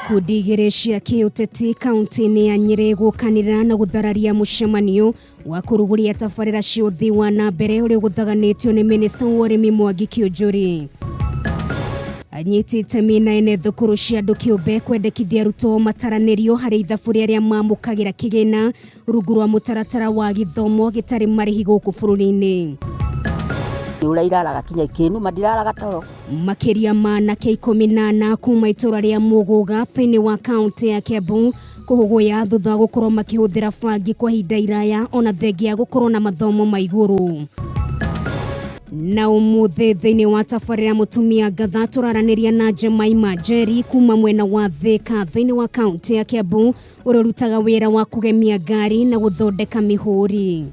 Ikundi igĩrĩ cia kĩũteti kaunti-inĩ ya Nyĩrĩ gũkanĩrĩra na gũthararia mũcemanio wa kũrugũria tabarĩra cia ũthii wa na mbere ũrĩa ũgũthaganĩtio nĩ minista wa ũrĩmi Mwangi Kĩũnjũri. Anyiti itemi na ene thukuru cia andũ kĩũmbe kwendekithia arutwo mataranĩrio harĩ ithabu rĩa arĩa mamũkagĩra kĩgĩna rungu rwa mũtaratara wa gĩthomo gĩtarĩ marĩhi gũkũ bũrũri-inĩ. Nĩ ũrairaraga kinya ikĩnuma ndiraraga toro. Makĩria ma anake 14 kuma itũra rĩa Mũgũga thĩinĩ wa kaunti ya Kiambu kũhũgũya thutha wa gũkorwo makĩhũthĩra bangi kwa ihinda iraya ona thengia ya gũkorwo na mathomo ma igũrũ. Na ũmũthĩ thĩinĩ wa tabarĩra mũtumia ngatha tũraranĩria na Jemaima Njeri kuma mwena wa Thĩka thĩinĩ wa kaunti ya Kiambu ũrĩa ũrutaga wĩra wa kũgemia ngari na gũthondeka mĩhũri.